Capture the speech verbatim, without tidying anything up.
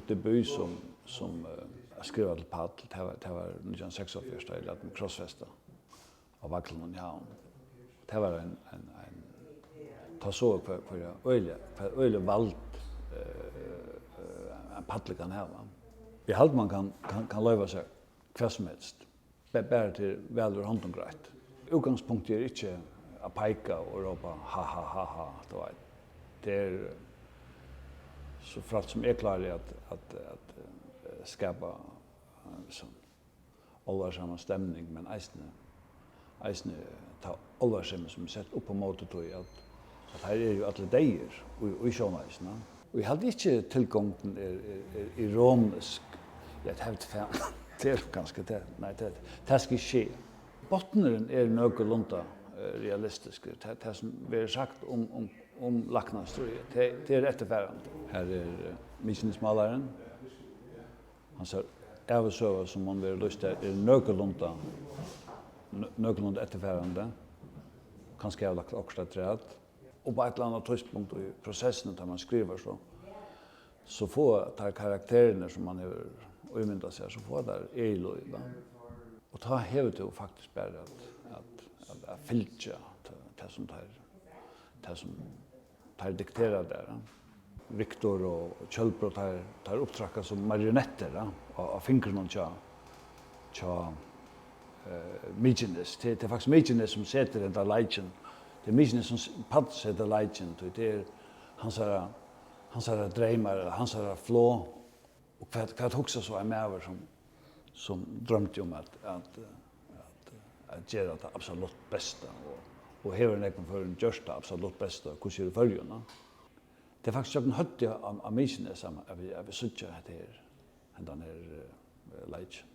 debut sum, sum, eh, at skriva til Pall, tað var, tað var nítjan hundrað og seksoghálvfjerðs, tá eg læt meg krossfesta á Vaglinum í Havn. Tað var ein, ein, ein, tá sá eg hvat, hvat øgiliga, hvat øgiliga vald, eh, eh, ein Palli kann hava. Eg haldi, man kann, kann, kann loyva sær hvat sum helst. Ba-, bara til væl er hondum greitt. Útgangspunktið er ikki at peika og rópa ha, ha, ha, ha, tú veit. Tað er, so frægt sum eg klári at, at, at, eh, skapa, eh, so álvarsama stemning, men eisini, eisini ta álvarsemi sum er sett upp á móti tí, at, at her eru jo allir deyðir í, í sjónleikinum. Og eg haldi ikki, tilgongdin er, er, er ironisk. Ja, tað veit fan. Tað er kanska tað. Nei, tað, tað skal ikki ske. Botnurin er nøkulunda, eh, realistiskur. Tað, tað sum verður sagt um, um, um læknastríðið, tað, tað er eftirfarandi. Her er, eh, Mykinesmálarin. Hansara ævisøga, sum hon verður lýst har, er nøkulunda, nø-, nøkulunda eftirfarandi. Kanska eg havi lagt okkurt afturat. Og á eitt ella annað tíðspunkt í prosessini, tá man skrivar, so, so fáa teir karakterarnir, sum man hevur ímyndað sær, so fáa teir egið lív, va? Og tá hevur tú faktiskt bara at, at, at, at fylgja tað, tað sum teir, tað sum teir diktera tær, ja. Viktor og Kjølbro, teir, teir upptrakka sum marionettir, ja, á, á fingrunum hjá, hjá, eh, Mykines. Tað, tað er faktiskt Mykines, sum setir henda leikin. Tað er Mykines, sum s-, Pall setir leikin, tí tað er hansara, hansara dreymar, ella hansara flog. Og hvat, hvat hugsar so ein maður, sum, sum droymdi um at, at, at, at gera tað absolutt besta, og, og hevur í nógvum førum gjørt tað absolutt besta, hvussu er í Føroyum, na? Tað er faktiskt gjøgnum høvdið á, á Mykinesi, at, at vit, at vit síggja hetta her, hendan her, eh, leikin.